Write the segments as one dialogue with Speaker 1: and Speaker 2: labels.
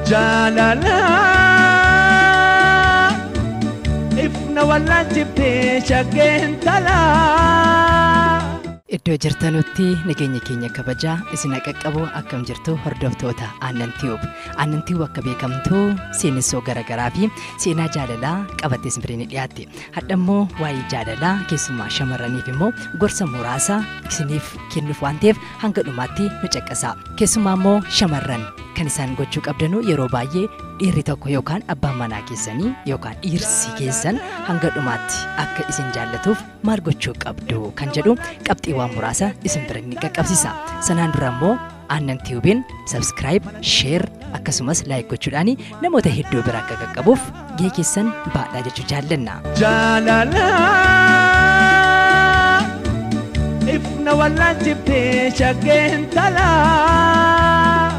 Speaker 1: Jaalala ifna wallaalchiftee shaggeen talaa.
Speaker 2: Iddoo jirtanutti nageenya keenya kabajaa isin qaqqabu. Akkam jirtu, hordoftoota Aannan Tube? Aannan Tube akka beekamtu seenessoo garaagaraa fi seenaa jaalalaa qabattee isin ni dhiyaatti. Hadhammoo waa'ee jaalalaa, keessumaa shamarraniif immoo gorsa muraasa isiniif kennuuf waan ta'eef hanga dhumaatti nu caqasa. Keessumaa immoo shamarran kan isaan gochuu qabdanu, yeroo baay'ee dhiirri tokko yookaan abbaan manaa keessanii yookaan dhiirsi keessan hanga dhumaatti akka isin jaallatuuf maal gochuu qabdu kan jedhu qabxiiwwan muraasa isin bira ni qaqqabsiisa. Sanaan dura immoo Aannan Tubeiin subscribe, share akkasumas like gochuudhaan namoota hedduu bira akka qaqqabuuf gahee keessan baadhaa jechuu jaallanna.
Speaker 1: Jaalala ifna wallaalchiftee shaggeen talaa.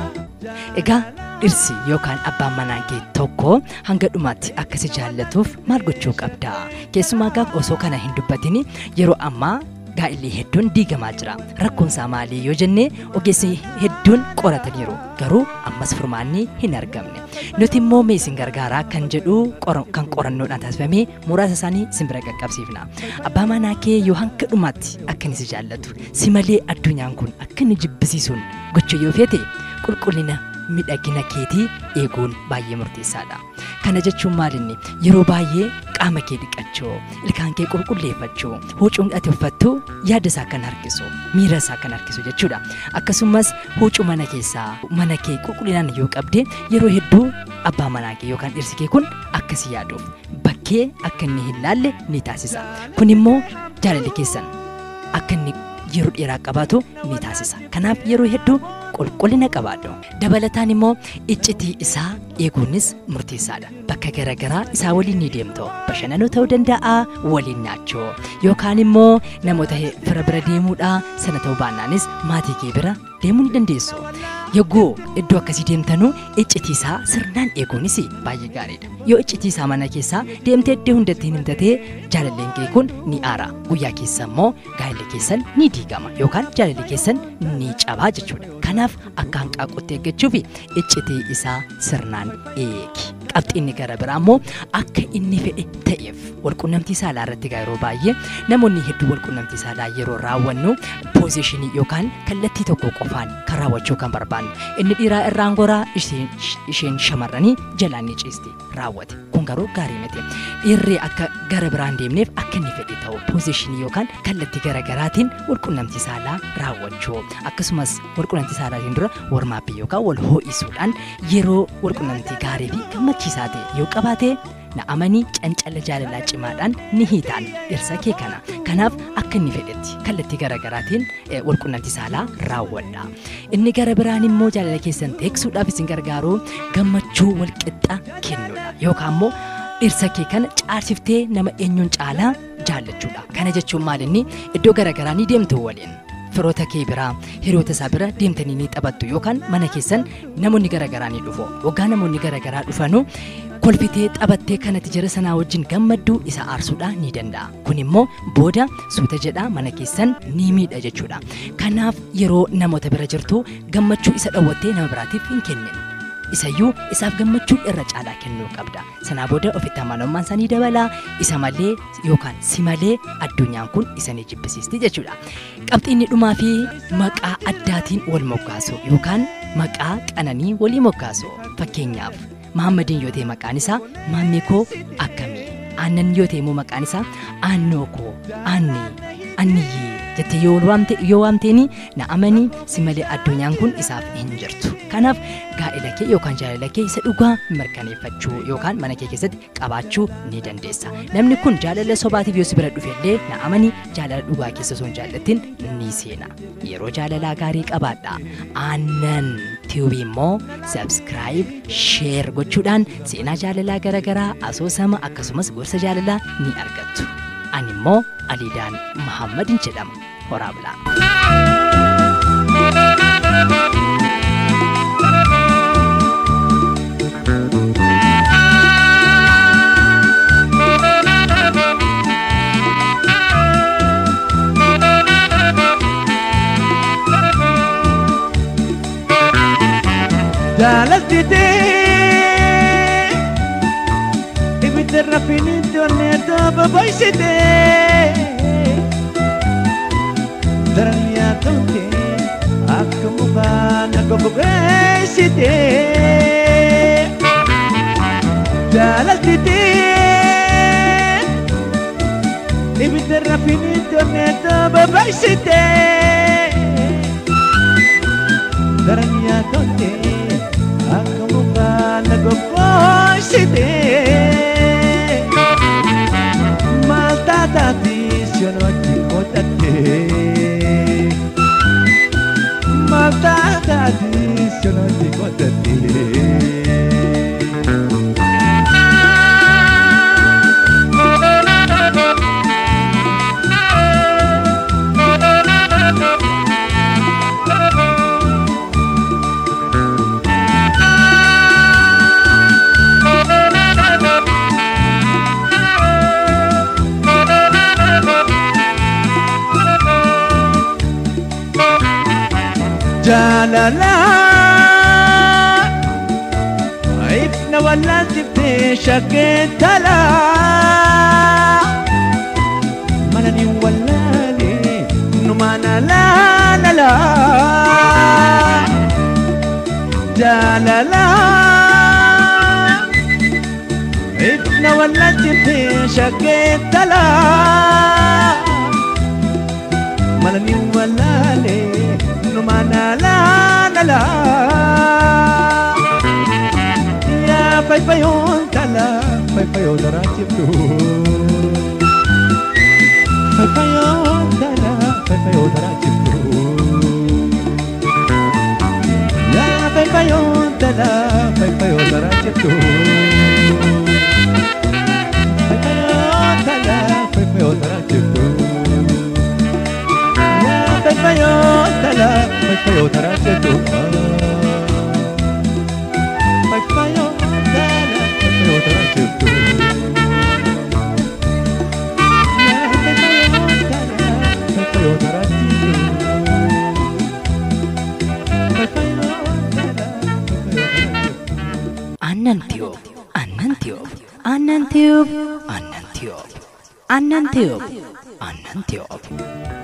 Speaker 2: Egaa dhirsi yookaan abbaan manaa kee tokko hanga dhumaatti akka si jaallatuuf maal gochuu qabda? Keessumaa gaaf osoo kana hin dubbatin yeroo ammaa gaa'illi hedduun diigamaa jira. Rakkoonsaa maalii yoo jenne, ogeessi hedduun qorataniiru. Garuu ammas furmaanni hin argamne. Nuti immoo mee isin gargaaraa kan jedhu kan qorannoodhaan taasifamee muraasa isaanii isin bira qaqqabsiifna. Abbaa manaa kee yoo hanga dhumaatti akka inni si jaallatu, si malee addunyaan kun akka inni jibbisiisuun gochuu yoo feete, qulqullina miidhagina keetii eeguun baay'ee murteessaadha. Kana jechuun maalinni? Yeroo baay'ee qaama kee dhiqachuu, ilkaan kee qulqulleeffachuu, huccuun ati uffattu yaada isaa kan harkisu, miira isaa kan harkisu jechuudha. Akkasumas huccuu mana keessaa mana kee qulqullinaan yoo qabde, yeroo hedduu abbaa manaa kee yookaan dhirsi kee kun akka si yaaduuf bakkee akka inni hin laalle ni taasisa. Kun immoo jaalalli keessan akka inni yeroo dheeraa qabaatu ni taasisa. Kanaaf yeroo hedduu qulqullina qabaadhu. Dabalataan immoo iccitii isaa eeguunis murteessaadha. Bakka garaagaraa isaa waliin ni deemtu. Bashannanuu ta'uu danda'a, waliin nyaachuu yookaan immoo namoota fira bira deemuudha. Sana ta'uu baannaanis maatii kee bira deemuu ni dandeessu. Yogguu iddoo akkasii deemtanuu iccitii isaa sirnaan eeguunis baay'ee gaariidha. Yoo iccitii isaa mana keessaa deemtee iddoo hundatti hin himtatee, jaalalleen kee kun ni aara. Guyyaa keessa immoo gaa'elli keessan ni diigama yookaan jaalalli keessan ni cabaa jechuudha. Kanaaf akka hanqaaquutti eeggachuuf iccitii isaa sirnaan eegi. Qabxiinni gara biraa immoo akka inni fedhe ta'eef walqunnamtii saalaa irratti yeroo baay'ee namoonni hedduu walqunnamtii saalaa yeroo raawwannu position yookaan kallattii tokko qofaan kan raawwachuu kan barbaannu. Inni dhiiraa irraan goraa, isheen shamarranii jalaan ni ciisti raawwate. Kun garuu gaarii miti. Dhiirri akka gara biraan deemneef akka inni fedhe ta'u position yookaan kallattii gara garaatiin walqunnamtii saalaa raawwachuu, akkasumas walqunnamtii saalaatiin dura warm up yookaan wal ho'isuudhaan yeroo walqunnamtii gaarii fi gammachiisaa ta'e yoo qabaate, na amanii, cancala jaalalaa cimaadhaan ni hiitaan dhirsa kee kana. Kanaaf akka inni fedhetti kallattii gara garaatiin walqunnamtii saalaa raawwadha. Inni gara biraan immoo jaalala keessan teeksuudhaaf isin gargaaru gammachuu walqixxa kennuudha. Yookaan immoo dhirsa kee kana caalsiftee nama eenyuun caalaa jaallachuudha. Kana jechuun maal inni? Iddoo gara garaa ni deemtu waliin. Firoota kee biraa, hiriyoota isaa bira deemtanii ni taphattu yookaan mana keessan namoonni gara garaa ni dhufu. Waggaa namoonni gara garaa dhufanu kolfitee taphattee kanatti jara sanaa wajjin gammadduu isa aarsuudha ni danda'a. Kun immoo booda suuta jedhaa mana keessan ni miidha jechuudha. Kanaaf yeroo namoota bira jirtu gammachuu isa dhowwattee nama biraatiif hin kennin. Isayyuu isaaf gammachuu irra caalaa kennuu qabda. Sanaa booda ofitti amanamummaan isaanii dabala. Isa malee yookaan si malee addunyaan kun isa ni jibbisiisti jechuudha. Qabxiinni dhumaa fi maqaa addaatiin wal moggaasu yookaan maqaa qananii walii moggaasu. Fakkeenyaaf Mahammadiin yoo ta'e maqaan isaa maammee koo akkamii? Aannan yoo ta'e immoo maqaan isaa aannoo koo, aanni, anniyyee jettee yoo waamteeni, na amanii, si malee addunyaan kun isaaf hin jirtu. Kanaaf gaa'ela kee yookaan jaalala kee isa dhugaa mirkaneeffachuu yookaan mana kee keessatti qabaachuu ni dandeessa. Namni kun jaalala sobaatiif yoo si bira dhufe illee, na amanii, jaalala dhugaa keessa osoo hin jaallattin ni seena. Yeroo jaalalaa gaarii qabaadha. Aannan Tube immoo subscribe, share gochuudhaan seenaa jaalalaa garaagaraa, asoosama akkasumas gorsa jaalalaa ni argattu. Ani immoo Aliidaan Mahammadin jedhama. Horaa bulaa.
Speaker 1: Jaalaltitee. Rafinitti onnee babaysite daran yaaddoonte akka mukaa na goggogeessite jaalaltite ibidda rafinitti onnee babaysite daran yaaddoonte akka mukaa na goggogeessite. Maltaataati si wajjin qotatte Maltaataati si wajjin qotatte. Jaalala ifna wallaalchiftee shakkeen tala mana ni wallaale numaana laalala jaalala ifna wallaalchiftee shakkeen tala mana ni wallaale numana la la la ya fai fai on tala fai fai on rachibdu fai fai on tala fai fai on rachibdu ya fai fai on tala fai fai on rachibdu fai fai on tala fai fai on rachibdu ya fai fai on tala fai fai on rachibdu fai fai on tala fai fai on rachibdu ya fai fai on tala fai fai on rachibdu fai fai on tala fai fai on rachibdu.
Speaker 2: Aannan Tube, Aannan Tube, Aannan Tube, Aannan Tube, Aannan Tube, Aannan Tube.